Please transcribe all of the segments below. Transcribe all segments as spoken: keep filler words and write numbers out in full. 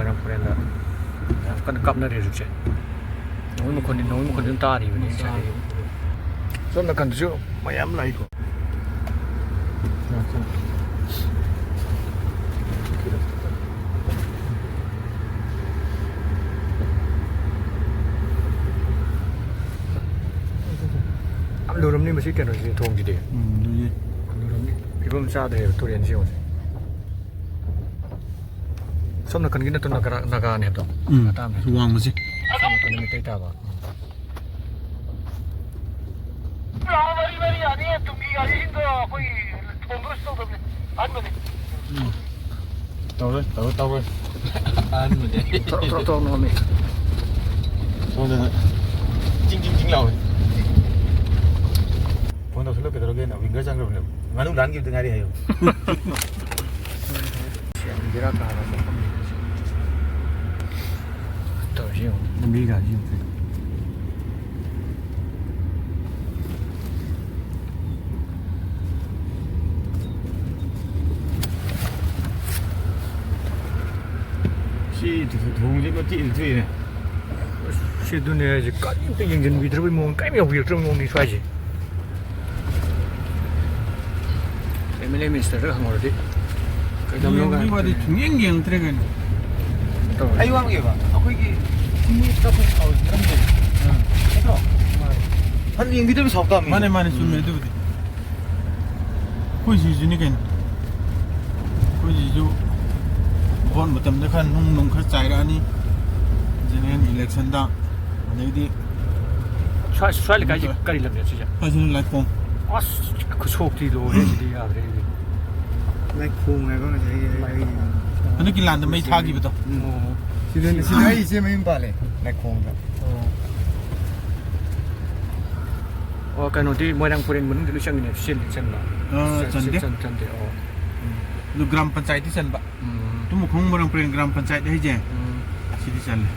ꯃꯣꯏꯔꯥꯡ ꯄꯨꯔꯦꯟꯗ ꯌꯥꯝ ꯀꯟꯅ ꯀꯥꯞꯅꯔꯤ ꯍꯧꯖꯤꯛꯁꯦ꯫ ꯅꯣꯡꯃꯩ ꯃꯈꯣꯟꯗꯤ, ꯅꯣꯡꯃꯩ ꯃꯈꯣꯟꯗꯤ ꯑꯗꯨꯝ ꯇꯥꯔꯤꯕꯅꯤ ꯉꯁꯥꯏꯗꯒꯤ꯫ ꯁꯣꯝ ꯅꯥꯀꯟꯗꯁꯨ ꯃꯌꯥꯝ ꯂꯥꯛꯏꯀꯣ꯫ ꯌꯥꯝ ꯂꯨꯔꯝꯅꯤ ꯃꯁꯤ ꯀꯩꯅꯣꯁꯤ, ꯊꯣꯡꯁꯤꯗꯤ꯫ ꯎꯝ, ꯂꯨꯏꯌꯦ꯫ ꯂꯨꯔꯝꯅꯤ꯫ ꯐꯤꯕꯝ ꯆꯥꯗ꯭ꯔꯦꯕ ꯇꯨꯔꯦꯟꯁꯤ ꯌꯦꯡꯉꯨꯁꯦ꯫ ꯁꯣꯝ ꯅꯥꯀꯟꯒꯤ ꯅꯠꯇ꯭ꯔꯣ ꯅꯥꯒꯥ-, ꯅꯥꯒꯥꯅꯦ ꯍꯥꯏꯕꯗꯣ? ꯎꯝ, ꯅꯥꯒꯥ ꯇꯥꯕꯅꯦ꯫ ꯋꯥꯡꯃꯁꯦ꯫ ꯁꯣꯝ ꯅꯥꯀꯟꯗ ꯃꯩꯇꯩ ꯇꯥꯕ꯫ ꯄꯨꯔꯥ ꯃꯔꯤ ꯃꯔꯤ ꯌꯥꯅꯤ, ꯇꯨꯡꯒꯤ ꯒꯥꯔꯤꯁꯤꯡꯗꯣ ꯑꯩꯈꯣꯏ ꯊꯣꯡꯗꯣꯏꯁꯨ ꯇꯧꯗꯕꯅꯤ, ꯑꯍꯟꯕꯅꯤ꯫ ꯎꯝ꯫ ꯇꯧꯔꯣꯏ, ꯇꯧꯔꯣꯏ, ꯇꯧꯔꯣꯏ꯫ ꯑꯍꯟꯕꯅꯦ꯫ ꯇꯧꯔꯣ, ꯇꯧꯔꯣ, ꯇꯧꯔꯣ, ꯅꯣꯝꯃꯤ꯫ ꯁꯣꯝꯗꯅ ꯆꯤꯡ, ꯆꯤꯡ, ꯆꯤꯡ ꯂꯥꯎꯋꯦ꯫ ꯐꯣꯟ ꯇꯧꯁꯜꯂꯣ, ꯀꯩꯗꯧꯔꯒꯦꯅ? ꯋꯤꯡꯒꯔ ꯆꯪꯈ꯭ꯔꯕꯅꯦ꯫ ꯉꯥꯅꯨ ꯂꯥꯟꯈꯤꯕꯗ ꯉꯥꯏꯔꯤ ꯍꯥꯏꯌꯨ꯫ ꯌꯥꯝ ꯕꯦꯔꯥ ꯀꯥꯕ ꯃꯐꯝꯅꯤ ꯁꯤ꯫ ꯇꯧꯔꯤꯁꯤ ꯌꯦꯡꯉꯨ, ꯂꯝꯕꯤꯒꯁꯤ ꯌꯦꯡꯉꯨ꯫ ꯁꯤ ꯊꯣꯡꯁꯦ ꯃꯇꯦꯛ ꯑꯃ ꯊꯣꯛꯏꯅꯦ꯫ ꯑꯁ, ꯁꯤ ꯑꯗꯨꯅꯦ ꯍꯥꯏꯁꯦ, ꯀꯔꯤꯝꯇ ꯌꯦꯡꯁꯤꯟꯕꯤꯗ꯭ꯔꯕꯩ ꯃꯑꯣꯡ, ꯀꯔꯤꯝ ꯌꯥꯎꯕꯤꯔꯛꯇ꯭ꯔꯕꯩ ꯃꯑꯣꯡꯅꯤ ꯁ꯭ꯋꯥꯏꯁꯦ꯫ ꯑꯦꯝ ꯑꯦꯜ ꯑꯦ ꯃꯤꯅꯤꯁꯇꯔꯗ ꯍꯪꯉꯨꯔꯗꯤ ꯀꯩꯗꯧꯅꯣ ꯌꯦꯡꯕꯒꯤ ꯀꯥꯏꯅ ꯋꯥꯗꯤ ꯁꯨꯡꯌꯦꯡ ꯌꯦꯡꯉꯛꯇ꯭ꯔꯦ ꯀꯩꯅꯣ꯫ ꯇꯧꯔꯦ꯫ ꯑꯩ ꯋꯥ ꯑꯃꯒꯦꯕ, ꯑꯩꯈꯣꯏꯒꯤ ꯆꯤꯡꯃꯤ ꯀꯛꯄ ꯁꯥꯎꯁꯤ ꯀꯔꯝ ꯇꯧꯏ? ꯑꯥ꯫ ꯅꯠꯇ꯭ꯔꯣ? ꯃꯥꯅꯦ꯫ ꯍꯟ ꯌꯦꯡꯕꯤꯗꯕ ꯁꯥꯎ ꯇꯥꯕꯅꯤ꯫ ꯃꯥꯅꯦ, ꯃꯥꯅꯦ, ꯆꯨꯝꯃꯦ ꯎꯝ꯫ ꯑꯗꯨꯕꯨꯗꯤ꯫ ꯑꯩꯈꯣꯏ ꯁꯤꯁꯨꯅꯤ ꯀꯩꯅꯣ꯫ ꯑꯩꯈꯣꯏ ꯁꯤꯁꯨ ꯚꯣꯠ ꯃꯇꯝꯗ ꯈꯔ ꯅꯨꯡ ꯅꯨꯡ ꯈꯔ ꯆꯥꯏꯔꯛꯑꯅꯤ꯫ ꯖꯦꯅꯔꯦꯜ ꯏꯂꯦꯛꯁꯟꯗ꯫ ꯑꯗꯩꯗꯤ ꯁ꯭ꯋꯥꯏ, ꯁ꯭ꯋꯥꯏ ꯂꯩꯀꯥꯏꯁꯤ ꯀꯔꯤ ꯂꯝꯅꯣ ꯁꯤꯁꯦ? ꯁ꯭ꯋꯥꯏꯁꯤꯅ ꯂꯥꯏꯈꯣꯡ꯫ ꯑꯁ, ꯈꯨꯁꯣꯛꯇꯤ ꯂꯣꯏꯔꯦ ꯁꯤꯗꯤ, ꯌꯥꯗ꯭ꯔꯦ ꯁꯤꯗꯤ꯫ ꯂꯥꯏꯈꯣꯡ ꯍꯥꯏꯕ ꯉꯁꯥꯏꯒꯤ ꯑꯩ ꯍꯟꯗꯛꯀꯤ ꯂꯥꯟꯗ ꯃꯩ ꯊꯥꯈꯤꯕꯗꯣ꯫ ꯎꯝ꯫ ꯑꯣ꯫ ꯁꯤꯗ, ꯁꯤꯗ ꯑꯩ ꯏꯆꯦ ꯃꯌꯨꯝ ꯄꯥꯜꯂꯦ, ꯂꯥꯏꯈꯣꯡꯗ꯫ ꯑꯣ꯫ ꯑꯣ, ꯀꯩꯅꯣꯗꯤ ꯃꯣꯏꯔꯥꯡ ꯄꯨꯔꯦꯟ ꯃꯅꯨꯡꯗꯤ ꯂꯣꯏ ꯆꯪꯉꯤꯅꯦ, ꯁꯤꯜꯗꯤ ꯆꯟꯕ? ꯑ, ꯆꯟꯗꯦ꯫ ꯆꯟ-, ꯆꯟꯗꯦ, ꯑꯣ꯫ ꯎꯝ꯫ ꯑꯗꯨ ꯒ꯭ꯔꯥꯝ ꯄꯟꯆꯥꯌꯠꯇꯤ ꯆꯟꯕ꯫ ꯎꯝ꯫ ꯇꯨꯃꯨꯈꯣꯡ ꯃꯣꯏꯔꯥꯡ ꯄꯨꯔꯦꯟ ꯒ꯭ꯔꯥꯝ ꯄꯟꯆꯥꯌꯠ ꯍꯥꯏꯁꯦ꯫ ꯎꯝ꯫ ꯁꯤꯗꯤ ꯆꯜꯂꯦ꯫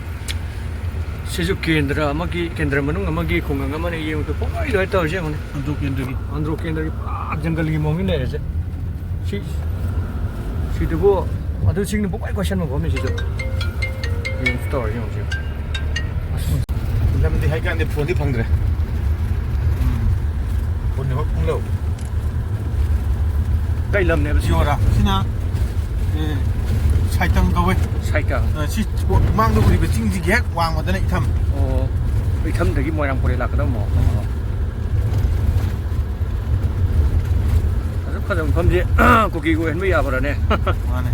ꯁꯤꯁꯨ ꯀꯦꯟꯗ꯭ꯔ ꯑꯃꯒꯤ, ꯀꯦꯟꯗ꯭ꯔ ꯃꯅꯨꯡ ꯑꯃꯒꯤ, ꯈꯨꯡꯒꯪ ꯑꯃꯅ ꯌꯦꯡꯕꯗ ꯄꯨꯡꯂꯣꯏ ꯂꯣꯏ ꯇꯧꯔꯤꯁꯦ ꯌꯦꯡꯉꯨꯅꯦ꯫ ꯑꯟꯗ꯭ꯔꯣ ꯀꯦꯟꯗ꯭ꯔꯒꯤ꯫ ꯑꯟꯗ꯭ꯔꯣ ꯀꯦꯟꯗ꯭ꯔꯒꯤ ꯄꯨꯔꯥ ꯖꯪꯒꯜꯒꯤ ꯃꯑꯣꯡꯅꯤ ꯂꯩꯔꯤꯁꯦ꯫ ꯁꯤ, ꯁꯤꯗꯨꯕꯨ ꯑꯗꯨ ꯆꯤꯡꯗꯨ ꯄꯨꯡꯀꯣꯏ ꯀꯣꯏꯁꯟꯕ ꯃꯐꯝꯅꯤ ꯁꯤꯁꯨ꯫ ꯇꯧꯔ ꯌꯦꯡꯉꯨꯁꯤ꯫ ꯑꯁ, ꯂꯝꯗꯤ ꯍꯥꯏꯀꯥꯟꯗꯤ ꯐꯣꯟꯗꯤ ꯐꯪꯗ꯭ꯔꯦ꯫ ꯐꯣꯟ ꯅꯦꯠꯋꯥꯛ ꯐꯪꯂꯣ꯫ ꯀꯩ ꯂꯝꯅꯦꯕ ꯁꯤ? ꯁꯤꯌꯣꯔꯥ꯫ ꯁꯤꯅ, ꯑꯦ, ꯁꯥꯏꯇꯪ ꯀꯧꯋꯦ꯫ ꯁꯥꯏꯇꯪ꯫ ꯑ, ꯁꯤ ꯃꯥꯡꯗ ꯎꯔꯤꯕ ꯆꯤꯡꯁꯤꯒꯤ ꯍꯦꯛ ꯋꯥꯡꯃꯗꯅ ꯏꯊꯝ꯫ ꯑꯣ, ꯏꯊꯝꯗꯒꯤ ꯃꯣꯏꯔꯥꯡ ꯄꯨꯔꯦꯜ ꯂꯥꯛꯀꯗꯕ ꯃꯑꯣꯡ꯫ ꯎꯝ꯫ ꯐꯖ ꯐꯖꯕ ꯃꯐꯝꯁꯦ ꯀꯨꯀꯤꯒ ꯑꯣꯏꯍꯟꯕ ꯌꯥꯕ꯭ꯔꯥꯅꯦ? ꯃꯥꯅꯦ꯫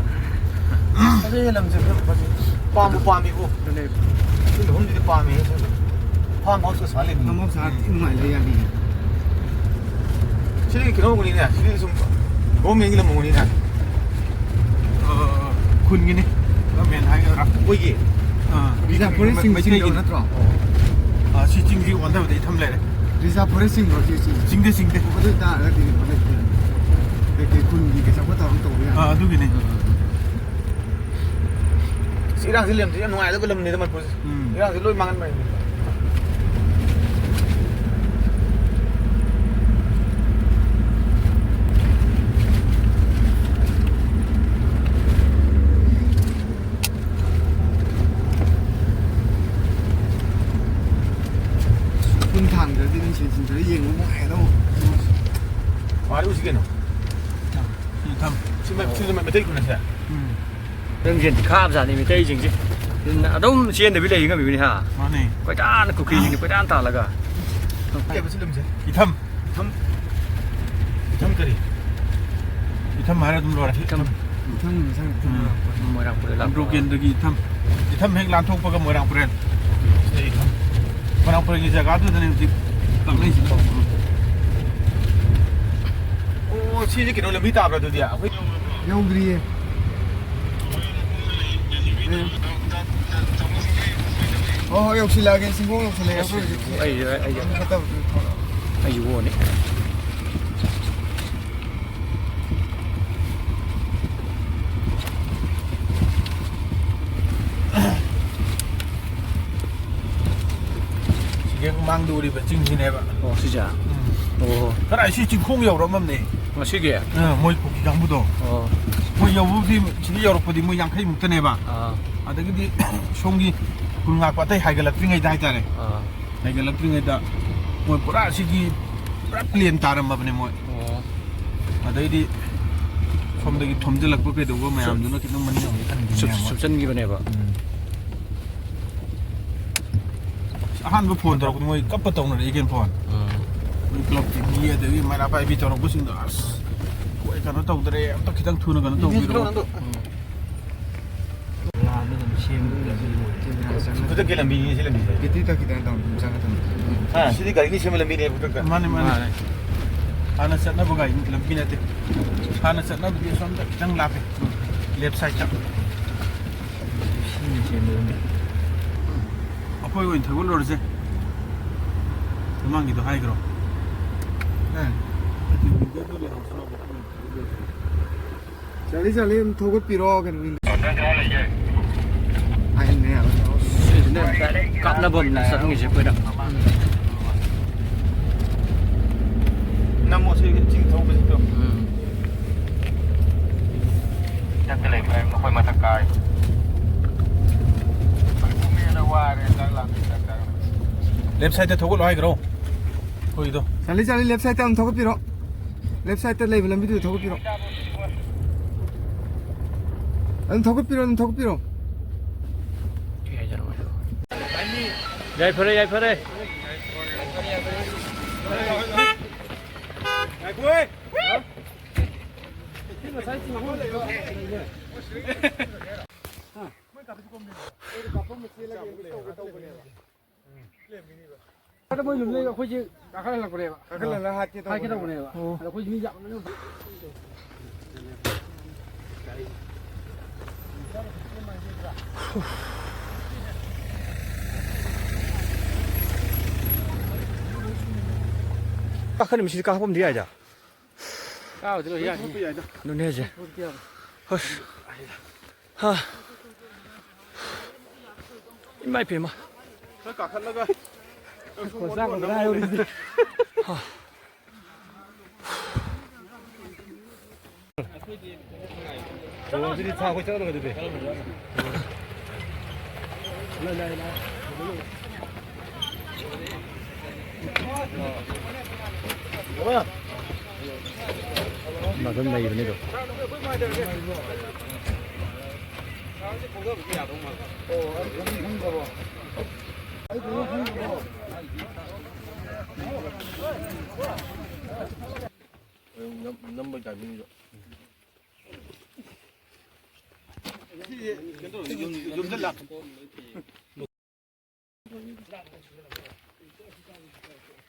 ꯐꯖꯩꯌꯦ ꯂꯝꯁꯦ, ꯐꯖ-, ꯐꯖꯩ꯫ ꯄꯥꯝꯕꯨ ꯄꯥꯝꯃꯤꯕꯣ꯫ ꯑꯗꯨꯅꯦ꯫ ꯁꯤ ꯃꯐꯝꯁꯤꯗꯤ ꯄꯥꯝꯃꯦ, ꯑꯁꯦꯡꯕ꯫ ꯐꯥꯔꯝ ꯍꯥꯎꯁꯀ ꯁꯥ ꯂꯩꯕꯅꯤ꯫ ꯐꯥꯔꯝ ꯍꯥꯎꯁ ꯁꯥꯔꯗꯤ ꯅꯨꯡꯉꯥꯏ ꯂꯩ ꯌꯥꯅꯤ꯫ ꯁꯤꯗꯤ ꯀꯩꯅꯣ ꯑꯣꯏꯔꯝꯒꯅꯤꯅꯦ, ꯁꯤꯗꯤ ꯁꯨꯝ ꯒꯣꯔꯃꯦꯟꯒꯤ ꯂꯝ ꯑꯣꯏꯔꯝꯒꯅꯤꯅꯦ꯫ ꯑ, ꯈꯨꯟꯒꯤꯅꯤ꯫ ꯒꯣꯔꯃꯦꯟ ꯍꯥꯏꯒꯗ꯭ꯔꯥ? ꯑꯩꯈꯣꯏꯒꯤ ꯑꯥ, ꯔꯤꯖꯥꯔꯚ ꯐꯣꯔꯦꯁ ꯃꯩ-, ꯆꯤꯡ-, ꯆꯤꯡꯗꯧ ꯃꯩꯇꯩꯒꯤ ꯅꯠꯇ꯭ꯔꯣ? ꯑꯥ, ꯁꯤ ꯆꯤꯡꯁꯤ ꯑꯣꯟꯊꯕꯗ ꯏꯊꯝ ꯂꯩꯔꯦ꯫ ꯔꯤꯖꯥꯔꯚ ꯐꯣꯔꯦꯁ ꯆꯤꯡꯕ꯭ꯔꯣ ꯁꯤ ꯆꯤꯡ? ꯆꯤꯡꯗꯦ, ꯆꯤꯡꯗꯦ꯫ ꯑꯗꯨ ꯑꯣꯏꯇꯥꯔꯒꯗꯤ ꯀꯩꯅꯣ ꯂꯩꯇꯦ꯫ ꯀꯩꯀꯩ ꯈꯨꯟꯒꯤ ꯀꯩ ꯆꯥꯎꯈꯠ ꯊꯧꯔꯥꯡ ꯇꯧꯕ ꯌꯥꯏ꯫ ꯑꯥ, ꯑꯗꯨꯒꯤꯅꯤ꯫ ꯑꯥ, ꯑꯥ, ꯑꯥ꯫ ꯁꯤ ꯏꯔꯥꯡꯁꯤ ꯂꯩꯔꯝꯗ꯭ꯔꯗꯤ ꯌꯥꯝ ꯅꯨꯡꯉꯥꯏꯒꯗꯕ ꯂꯝꯅꯤꯗ ꯃꯅꯤꯄꯨꯔꯁꯦ꯫ ꯎꯝ꯫ ꯏꯔꯥꯡꯁꯤ ꯂꯣꯏ ꯃꯥꯡꯍꯟꯕ ꯍꯥꯏꯕꯅꯤ꯫ ꯎꯐꯨꯟ ꯊꯥꯡꯗ꯭ꯔꯗꯤ ꯅꯪ ꯁꯦꯟ ꯁꯤꯟꯗ꯭ꯔ ꯌꯦꯡꯕ ꯅꯨꯡꯉꯥꯏꯒꯗꯧꯕ꯫ ꯃꯥꯔꯤ ꯎꯁꯤ ꯀꯩꯅꯣ? ꯊꯝ꯫ ꯁꯤ ꯊꯝ꯫ ꯁꯤ ꯃ-, ꯁꯤ ꯃ-, ꯃꯩꯇꯩ ꯈꯨꯟ ꯑꯁꯦ? ꯎꯝ꯫ ꯅꯪꯁꯦ ꯈꯥꯕꯖꯥꯠꯅꯤ ꯃꯩꯇꯩꯁꯤꯡꯁꯦ꯫ ꯑꯗꯨꯝ ꯆꯦꯟꯗꯕꯤ ꯂꯩ ꯉꯝꯃꯤꯕꯅꯤ ꯍꯥ? ꯃꯥꯅꯦ꯫ ꯀꯣꯏꯇꯥꯟ ꯀꯨꯀꯤꯁꯤꯡꯅ ꯀꯣꯏꯇꯥꯟ ꯇꯥꯜꯂꯒ꯫ ꯀꯩ ꯍꯥꯏꯕ ꯁꯤ ꯂꯝꯁꯦ? ꯏꯊꯝ꯫ ꯏꯊꯝ? ꯏꯊꯝ ꯀꯔꯤ? ꯏꯊꯝ ꯍꯥꯏꯔ ꯑꯗꯨꯝ ꯂꯣꯏꯔꯦ꯫ ꯏꯊꯝ꯫ ꯏꯊꯝ ꯉꯁꯥꯏ ꯏꯊꯝ ꯎꯝ꯫ ꯂꯥꯛꯄ꯫ ꯃꯣꯏꯔꯥꯡ ꯄꯨꯔꯦꯜ ꯂꯥꯛꯄ꯫ ꯑꯟꯗ꯭ꯔꯣ ꯀꯦꯟꯗ꯭ꯔꯒꯤ ꯏꯊꯝ꯫ ꯏꯊꯝ ꯍꯦꯛ ꯂꯥꯟꯊꯣꯛꯄꯒ ꯃꯣꯏꯔꯥꯡ ꯄꯨꯔꯦꯜ꯫ ꯁꯤꯗ ꯏꯊꯝ꯫ ꯃꯣꯏꯔꯥꯡ ꯄꯨꯔꯦꯜꯒꯤ ꯖꯒꯥꯗꯨꯗꯅꯦ ꯍꯧꯖꯤꯛ ꯂꯥꯛꯅꯩꯁꯤꯅ꯫ ꯑꯣ, ꯁꯤꯁꯦ ꯀꯩꯅꯣ ꯂꯝꯕꯤ ꯇꯥꯕ꯭ꯔꯥ ꯑꯗꯨꯗꯤ? ꯑꯩꯈꯣꯏ ꯌꯧꯗ꯭ꯔꯤꯌꯦ꯫ ꯑꯦ꯫ ꯍꯣꯏ, ꯍꯣꯏ, ꯌꯧꯁꯤꯜꯂꯛꯑꯒꯦ꯫ ꯆꯤꯡꯈꯣꯡ ꯌꯧꯁꯤꯜꯂꯛꯑꯦ ꯑꯩꯈꯣꯏ ꯍꯧꯖꯤꯛ꯫ ꯑꯩ, ꯑꯩ, ꯑꯩ, ꯐꯠꯇꯕꯗꯨ ꯊꯣꯛꯂꯛꯑꯣ꯫ ꯑꯩꯁꯨ ꯑꯣꯅꯤ꯫ ꯁꯤꯒꯤ ꯃꯥꯡꯗ ꯎꯔꯤꯕ ꯆꯤꯡꯁꯤꯅꯦꯕ꯫ ꯑꯣ, ꯁꯤꯁꯦ? ꯎꯝ꯫ ꯑꯣ꯫ ꯀꯗꯥꯏ ꯁꯤ ꯆꯤꯡꯈꯣꯡ ꯌꯧꯔꯛꯑꯝꯅꯦ꯫ ꯉꯁꯤꯒꯤ? ꯑ, ꯃꯣꯏ ꯀꯨꯀꯤ ꯀꯥꯡꯕꯨꯗꯣ꯫ ꯑꯣ꯫ ꯃꯣꯏ ꯌꯧꯕꯕꯨꯗꯤ, ꯁꯤꯗ ꯌꯧꯔꯛꯄꯗꯤ ꯃꯣꯏ ꯌꯥꯡꯈꯩ ꯃꯨꯛꯇꯅꯦꯕ꯫ ꯑꯥ꯫ ꯑꯗꯒꯤꯗꯤ ꯁꯣꯝꯒꯤ ꯈꯨꯜ ꯉꯥꯛꯄ ꯑꯇꯩ ꯍꯥꯏꯒꯠꯂꯛꯇ꯭ꯔꯤꯉꯩꯗ ꯍꯥꯏꯇꯥꯔꯦ꯫ ꯑꯥ꯫ ꯍꯥꯏꯒꯠꯂꯛꯇ꯭ꯔꯤꯉꯩꯗ ꯃꯣꯏ ꯄꯨꯔꯥ ꯁꯤꯒꯤ ꯄꯨꯔꯥ ꯄ꯭ꯂꯦꯟ ꯇꯥꯔꯝꯃꯕꯅꯦ ꯃꯣꯏ꯫ ꯑꯣ꯫ ꯑꯗꯩꯗꯤ ꯁꯣꯝꯗꯒꯤ ꯊꯣꯝꯖꯤꯜꯂꯛꯄ ꯀꯩꯗꯧꯕ ꯃꯌꯥꯝꯗꯨꯅ ꯈꯤꯇꯪ ꯃꯅꯤꯡ ꯑꯃꯨꯛ ꯍꯟꯈꯤꯕꯅꯦ ꯁꯨꯞ-, ꯃꯣꯏ꯫ ꯁꯨꯞꯆꯟꯈꯤꯕꯅꯦꯕ꯫ ꯎꯝ꯫ ꯑꯍꯥꯟꯕ ꯐꯣꯟ ꯇꯧꯔꯛꯄꯗꯣ ꯃꯣꯏ ꯀꯞꯄ ꯇꯧꯅꯔꯛꯏ ꯀꯩꯅꯣ ꯐꯣꯟ꯫ ꯎꯝ꯫ ꯃꯣꯏ ꯀ꯭ꯂꯕꯀꯤ ꯃꯤ ꯑꯗꯒꯤ ꯃꯩꯔꯥ ꯄꯥꯏꯕꯤ ꯇꯧꯔꯛꯄꯁꯤꯡꯗꯣ ꯑꯁ, ꯑꯩꯈꯣꯏ ꯀꯩꯅꯣ ꯇꯧꯗ꯭ꯔꯦ, ꯑꯝꯇ ꯈꯤꯇꯪ ꯊꯨꯅ ꯀꯩꯅꯣ ꯇꯧꯕꯤꯔꯣ꯫ ꯎꯝ꯫ ꯈꯨꯗꯛꯀꯤ ꯂꯝꯕꯤꯅꯤ ꯁꯤ ꯂꯝꯕꯤꯁꯦ꯫ ꯍꯥ, ꯁꯤꯗꯤ ꯒꯥꯔꯤꯅ ꯁꯦꯝꯕ ꯂꯝꯕꯤꯅꯦ ꯈꯨꯗꯛꯇ꯫ ꯃꯥꯅꯦ, ꯃꯥꯅꯦ꯫ ꯃꯥꯅꯦ꯫ ꯍꯥꯟꯅ ꯆꯠꯅꯕ ꯒꯥꯔꯤ ꯂꯝꯕꯤ ꯅꯠꯇꯦ꯫ ꯍꯥꯟꯅ ꯆꯠꯅꯕꯗꯤ ꯑꯁꯣꯝꯗ ꯈꯤꯇꯪ ꯂꯥꯞꯄꯦ꯫ ꯂꯦꯐ ꯁꯥꯏꯗꯇ꯫ ꯑꯩꯈꯣꯏ ꯑꯣꯏꯅ ꯊꯧꯒꯠꯂꯨꯔꯁꯦ꯫ ꯃꯃꯥꯡꯒꯤꯗꯣ ꯍꯥꯏꯈ꯭ꯔꯣ꯫ ꯑꯦ꯫ ꯆꯠꯂꯤ ꯆꯠꯂꯤ ꯑꯗꯨꯝ ꯊꯧꯒꯠꯄꯤꯔꯣ ꯀꯩꯅꯣ꯫ ꯍꯥꯏꯅꯦ꯫ ꯁꯤꯁꯤꯅ ꯀꯥꯞꯅꯕꯝꯅꯦ ꯆꯠꯅꯤꯡꯉꯤꯁꯦ ꯑꯩꯈꯣꯏꯅ꯫ ꯅꯝꯃꯣ ꯁꯤ ꯆꯤꯡ ꯊꯧꯕꯁꯤꯗꯣ꯫ ꯎꯝ꯫ ꯃꯊꯛꯇ ꯂꯩꯕ ꯃꯈꯣꯏ ꯃꯊꯛ ꯀꯥꯏ꯫ ꯂꯦꯐ ꯁꯥꯏꯗꯇ ꯊꯧꯒꯠꯂꯣ ꯍꯥꯏꯈ꯭ꯔꯣ꯫ ꯑꯩꯈꯣꯏꯗꯣ꯫ ꯆꯠꯂꯤ ꯆꯠꯂꯤ ꯂꯦꯐ ꯁꯥꯏꯗꯇ ꯑꯗꯨꯝ ꯊꯧꯒꯠꯄꯤꯔꯣ꯫ ꯂꯦꯐ ꯁꯥꯏꯗꯇ ꯂꯩꯕ ꯂꯝꯕꯤꯗꯨꯗ ꯊꯧꯒꯠꯄꯤꯔꯣ꯫ ꯑꯗꯨꯝ ꯊꯧꯒꯠꯄꯤꯔꯣ, ꯑꯗꯨꯝ ꯊꯧꯒꯠꯄꯤꯔꯣ꯫ ꯌꯥꯏꯐꯔꯦ, ꯌꯥꯏꯐꯔꯦ꯫ ꯑꯗ ꯃꯣꯏ ꯂꯨꯝꯂꯩ ꯑꯩꯈꯣꯏꯁꯦ ꯀꯥꯈꯠꯍꯜꯂꯛꯄꯅꯦꯕ꯫ ꯀꯥꯈꯠꯍꯜꯂꯒ ꯍꯥꯠꯀꯦ ꯍꯥꯠꯀꯦ ꯇꯧꯕꯅꯦꯕ꯫ ꯇꯧꯕꯅꯦꯕ꯫ ꯑꯣ꯫ ꯑꯗ ꯑꯩꯈꯣꯏꯁꯦ ꯃꯤ ꯌꯥꯝꯃꯟꯗꯅ ꯀꯥꯈꯠꯂꯤꯕꯁꯤꯗꯤ ꯀꯥꯈꯠꯐꯝꯗꯤ ꯌꯥꯏꯗ꯫ ꯀꯥꯕꯗꯤ ꯂꯣꯏ ꯌꯥꯅꯤ꯫ ꯑꯗꯨꯅꯦ ꯍꯥꯏꯁꯦ꯫ ꯍꯣꯏ꯫ ꯍꯥ꯫ ꯏꯃꯥ ꯏꯄꯦꯝꯃ꯫ ꯈꯔ ꯀꯥꯈꯠꯂꯒ꯫ ꯍꯥ꯫ ꯑꯣ, ꯑꯗꯨꯗꯤ ꯊꯥ ꯑꯩꯈꯣꯏ ꯆꯠꯂꯔꯣꯏ ꯑꯗꯨꯗꯤ꯫ ꯃꯥ ꯑꯗꯨꯝ ꯂꯩꯕꯅꯤꯗꯣ꯫ ꯅꯝꯕꯩ ꯇꯥꯏꯃꯤꯡꯗꯣ꯫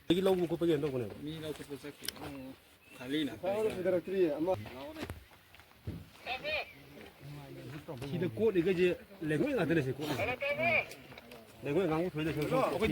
ꯑꯗꯒꯤ ꯂꯧꯕ ꯈꯣꯠꯄꯒꯤ ꯀꯩꯅꯣ ꯇꯧꯕꯅꯦꯕ꯫ ꯃꯤ ꯂꯧ ꯆꯠꯄ ꯆꯠꯈꯤ꯫ ꯎꯝ, ꯈꯥꯂꯤꯅ꯫ ꯁꯤꯗ ꯀꯣꯠꯂꯤꯈꯩꯁꯦ ꯂꯩꯉꯣꯏ ꯉꯥꯛꯇꯅꯦ ꯁꯤ ꯀꯣꯠꯂꯤꯁꯦ꯫ ꯂꯩꯉꯣꯏ ꯑꯉꯥꯡꯕ ꯊꯣꯏꯅ ꯁꯤ ꯑꯩꯈꯣꯏ